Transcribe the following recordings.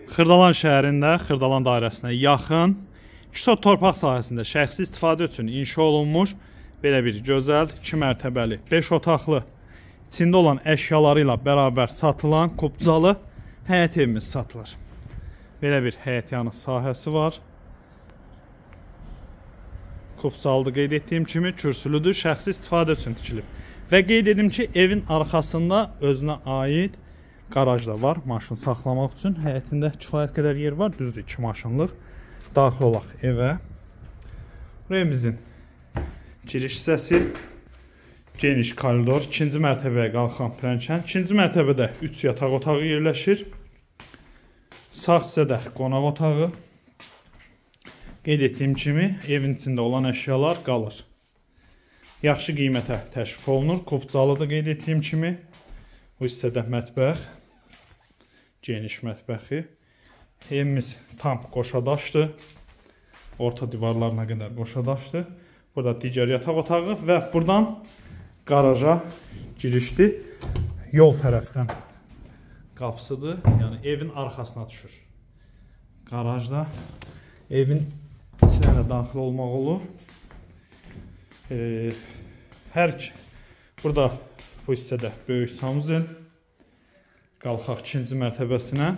Xırdalan şəhərində, Xırdalan dairəsinə yaxın, 2 sot torpaq sahəsində şəxsi istifadə üçün inşa olunmuş belə bir gözəl 2 mərtəbəli, 5 otaqlı, içində olan əşyaları ilə bərabər satılan kubcalı həyət evimiz satılır. Belə bir həyət yanı sahəsi var. Kubcalıdır, qeyd etdiyim kimi kürsülüdür, şəxsi istifadə üçün tikilib. Və qeyd edim ki, evin arxasında özünə aid qaraj da var, maşın saxlamaq üçün. Həyətində kifayət qədər yer var, düzdür, 2 maşınlıq. Daxil olaq evə. Evimizin giriş hissəsi, geniş koridor, ikinci mərtəbəyə qalxan pilləkən. İkinci mərtəbədə 3 yataq otağı yerləşir. Sağ hissədə qonaq otağı. Qeyd etdiyim kimi, evin içində olan əşyalar qalır. Yaxşı qiymətə təşrif olunur. Kubcalıdır, qeyd etdiyim kimi. Bu hissədə mətbəx, geniş mətbəxi. Evimiz tam qoşadaşdır. Orta divarlarına qədər qoşadaşdır. Burada digər yataq otağı və buradan qaraja girişdir. Yol tərəfdən qapısıdır. Yəni evin arxasına düşür. Qarajda evin içinə də daxil olmaq olur. Burada bu hissədə böyük sanuzel. Qalxaq ikinci mərtəbəsinə.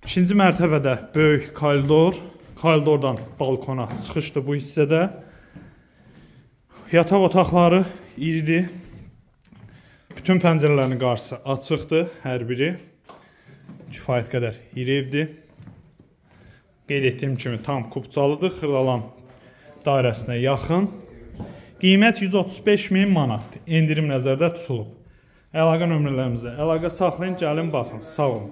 İkinci mərtəbədə böyük koridor. Koridordan balkona çıxışdır bu hissədə. Yataq otaqları iridir. Bütün pəncərələrin qarşısı açıqdır, hər biri. Kifayət qədər iri evdir. Qeyd etdiyim kimi tam kubcalıdır, Xırdalan dairəsinə yaxın. Qiymət 135 min manatdır. Endirim nəzərdə tutulub. Əlaqə nömrələrimizə əlaqə saxlayın, gəlin baxın. Sağ olun.